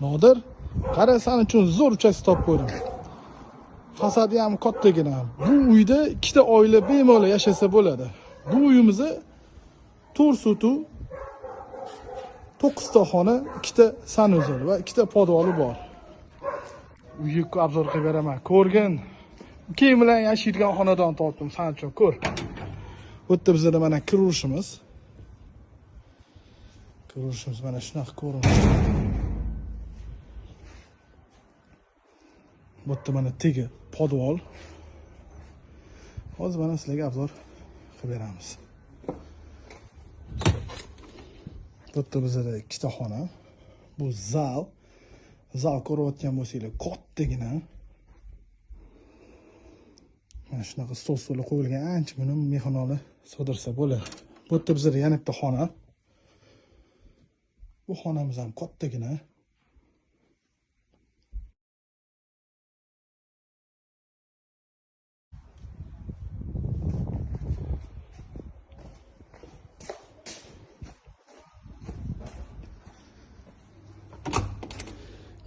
Nodir, qara, sen uchun zo'r uchastka topib qo'ydim. Fasadi ham kattagina. Bu uyda ikkita oila bemalol yashasa bo'ladi. Bu uyimizni 4 sotu 9 ta xona, 2 ta sanuzel va 2 ta podvoli bor. Uyni obzor qilib beraman. Ko'rgin. Ukang bilan yashaydigan xonadon topdim sen uchun, ko'r. Bu yerda bizda mana kirurishimiz. Kirurishimiz mana shunaqa ko'rinishda. Bu yerda mana tegi podvol. Hozir mana sizlarga obzor qilib beramiz. Bu yerda bizda ikkita xona. Bu zal. Zal ko'rayotgan bo'lsanglar, kattagina. Mana shunaqa stol-stollar qo'yilgan, ancha buni mehmonxona sig'dirsa bo'ladi. Bu yerda bizda yana bitta xona. Bu xonamiz ham kattagina.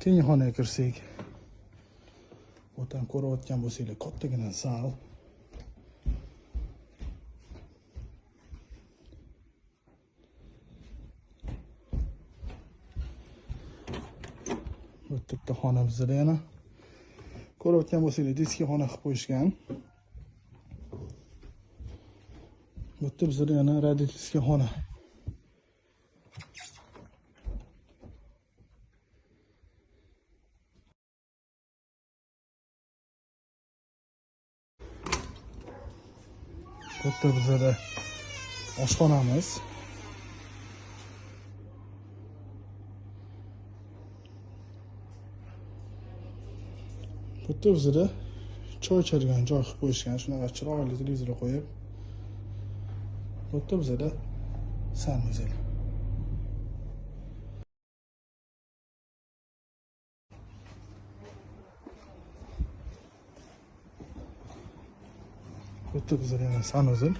Keyingi xonaga kirsak, bu yerdan ko'rayotgan bo'lsanglar, kattagina zal. Bu yerda bitta xona bizda yana. Ko'rayotgan bo'lsanglar, detskiy xona qilib qo'yishgan. Bu yerda bizda yana родительский xona. Bu yerda bizda oshxonamiz. Bu yerda bizda choy ichadigan joy qilib qo'yishgan, shunaqa chiroyli televizor qo'yib. Bu yerda bizda sanuzel. Bu yerda bizda yana sanuzel.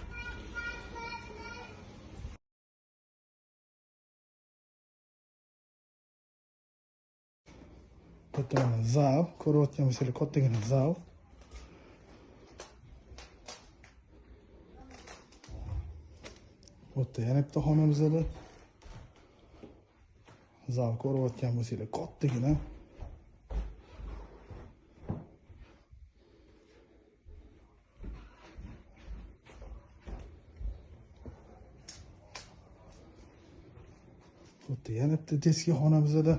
Bu yerda mana zal, ko'rayotgan bo'lsanglar, kattagina zal. Bu yerda yana bitta xona bizda. Zal ko'rayotgan bo'lsanglar, kattagina. Bu yerda yana bitta detskiy xona bizda.